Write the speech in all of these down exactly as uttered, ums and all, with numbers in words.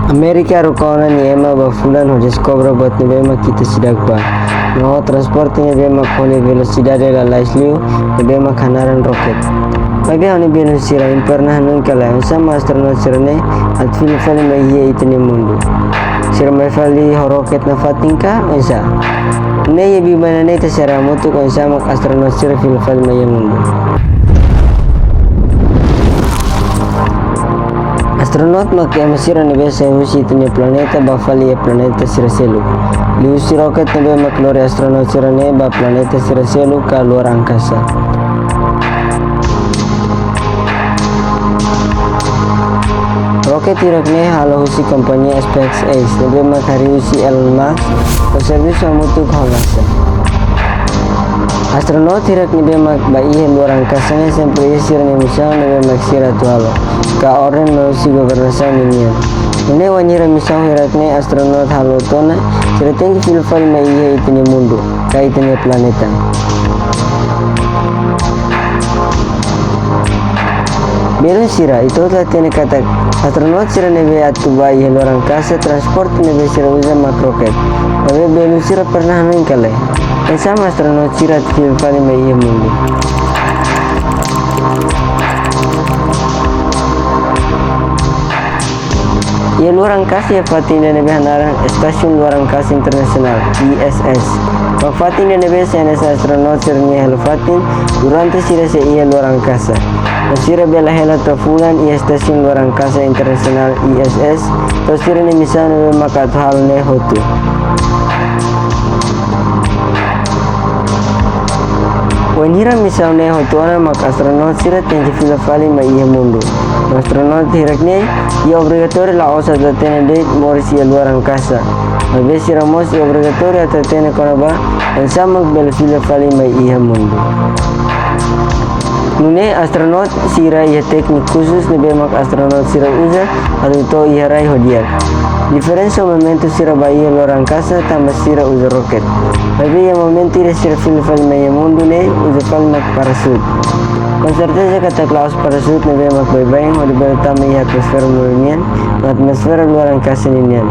Amérika haruka ona nia ema ba fulan hodi deskobre buat ne'ebé mak ita seidauk bá. No transporte ne'ebé mak ho nia velosidade lalais liu, ne'ebé mak hanaran roket. Maibé ha'u-nia belun sira, imi pernah hanoin ka lae, oinsá mak astronot sira-ne'e atu fila fali mai iha ita-nia mundu? Sira mai fali ho roket nafatin ka, oinsá? Ne'e, iha biban ida-ne'e ita sei haree hamutuk oinsá mak astronot sira fila fali mai iha mundu. Astronot mak ema sira ne'ebé sai husi ita-nia planeta bá fali iha planeta sira seluk. Liuhusi roket ne'ebé mak lori astronot sira-ne'e ba planeta sira seluk ka luar angkasa. Roket hirak-ne'e halo husi kompañia SpaceX, ne'ebé mak harii husi Elon Musk, no servisu hamutuk ho NASA. Astronot hirak ne'ebé mak bá iha luar angkasa ne'e sempre iha sira-nia misaun ne'ebé mak sira atu halo, ka orden mai husi governasaun ninian. Nune'e wainhira misaun hirak-ne'e astronot halo hotu ona, sira tenke fila fali mai iha ita-nia mundu, ka ita-nia planeta. Belun sira, ita hotu hatene katak astronot sira ne'ebé atu bá iha luar angkasa, transporte ne'ebé sira uza mak roket. Maibé belun sira pernah hanoin ka lae, oinsá mak astronot sira atu fila fali mai iha mundu? Iha luar angkasa iha fatin ida ne'ebé hanaran Stasiun Luar Angkasa Internasionál, I S S. Mak fatin ida ne'ebé sai hanesan astronot sira-nia hela fatin durante sira sei iha luar angkasa. No sira bele hela to'o fulan iha Stasiun Luar Angkasa Internasionál, I S S, to'o sira-nia misaun ne'ebé mak atu halo ne'e hotu. Wainhira misaun ne'e hotu ona mak astronot sira tenke fila fali mai iha mundu. No astronot hirak-ne'e iha obrigatóriu la'ós atu hatene de'it moris iha luar angkasa. Maibé sira mós iha obrigatóriu atu hatene kona-ba oinsá mak bele fila fali mai iha mundu. Nune'e astronot sira iha téknika khusus ne'ebé mak astronot sira uza atu to'o iha rai ho di'ak. Diferensa momentu sira bá iha luar angkasa tanba sira uza roket. Maibé iha momentu ida sira fila fali mai iha mundu ne'e uza fali mak parasute. Konserteza katak la'ós parasute ne'ebé mak baibain hodi bele tama iha atmosfera monu nian, no atmosfera luar angkasa ninian.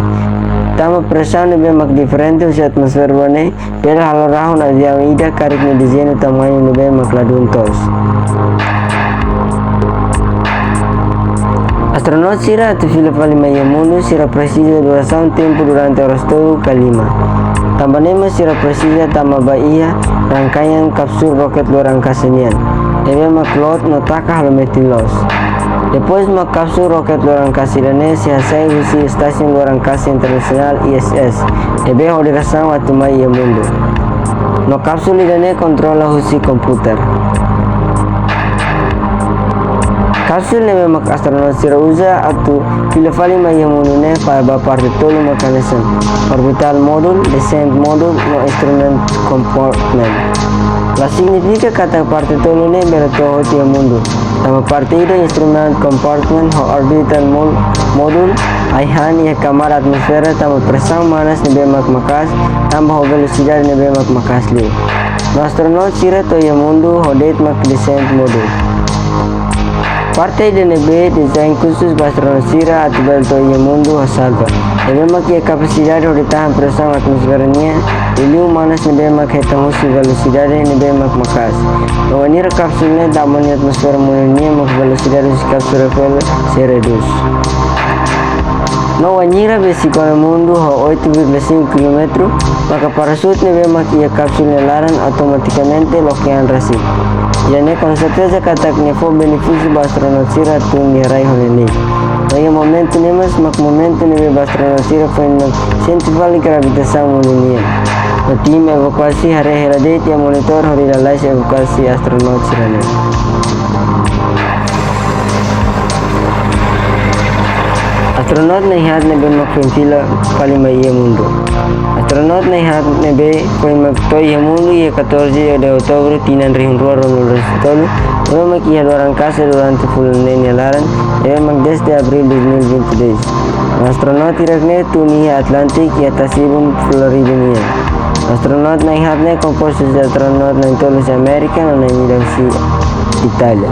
Tanba presaun ne'ebé mak diferente husi atmosfera rua ne'e, bele halo rahun aviaun ida karik nia dezeñu tamañu ne'ebé mak ladún toos. Astronot sira atu fila fali mai iha mundu, sira presiza durasaun tempu durante oras tolu ka lima. Tanba ne'e mak sira presiza tama ba iha rangkaian kápsula roket luar angkasa nian, ne'ebé mak loot no taka halo metin loos. Depois mak kápsula roket luar angkasa ida-ne'e sei hasai husi Stasiun Luar Angkasa Internasionál, I S S, ne'ebé ho diresaun atu mai iha mundu. No kápsula ida-ne'e kontrola husi komputer. Kápsula ne'ebé mak astronot sira uza atu fila fali mai iha mundu ne'e fahe ba parte tolu mak hanesan: orbital module, descent module, no instrument compartment. La signifika katak parte tolu ne'e bele to'o hotu iha mundu. Tanba parte ida, instrument compartment, ho orbital mo-, module, ai-han iha kamada atmosfera tanba presaun manas ne'ebé mak maka'as, tanba ho velosidade ne'ebé mak maka'as liu. No astronot sira to'o iha mundu ho de'it mak descent module. Parte ida ne'ebé dezeña khusus ba astronot sira atu bele to'o iha mundu ho salva. Ne'ebé mak iha kapasidade hodi tahan presaun atmosfera nian, liuliu manas ne'ebé mak hetan husi velosidade ne'ebé mak maka'as. No wainhira kápsula ne'e tama iha atmosfera monu nian, mak velosidade husi kápsula fali sei redús. No wainhira besik ona mundu ho oito vírgula cinco quilómetro, maka parasute ne'ebé mak iha kápsula nia laran automatikamente loke an rasik. Ida-ne'e konserteza katak nia fó benefísiu ba astronot sira tun iha rai ho neineik. No iha momentu ne'e mós mak momentu ne'ebé ba astronot sira foin mak sente fali gravitasaun monu nian. No tim evakuasi haree hela de'it iha monitór hodi lalais evakuasi astronot sira-ne'e. Astronot na'in-haat ne'ebé mak foin fila fali mai iha mundu. Astronot na'in-haat ne'ebé foin mak to'o iha mundu iha catorze de outubro tinan rihun rua ruanulu resin tolu, ne'ebé mak iha luar angkasa durante fulan neen nia laran, ne'ebé mak dez de abril dois mil e vinte e dois. Astronot hirak-ne'e tun iha Atlantik iha tasi-ibun Florida nian. Astronot na'in-haat ne'e kompostu husi astronot na'in-tolu husi Amérika no na'in-ida husi Itália.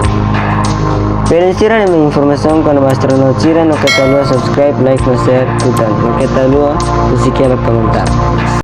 Belun sira, ne'e mak informasaun kona-ba astronauta sira, no keta haluha subscribe, like no share, tutan. No keta haluha husik hela komentáriu.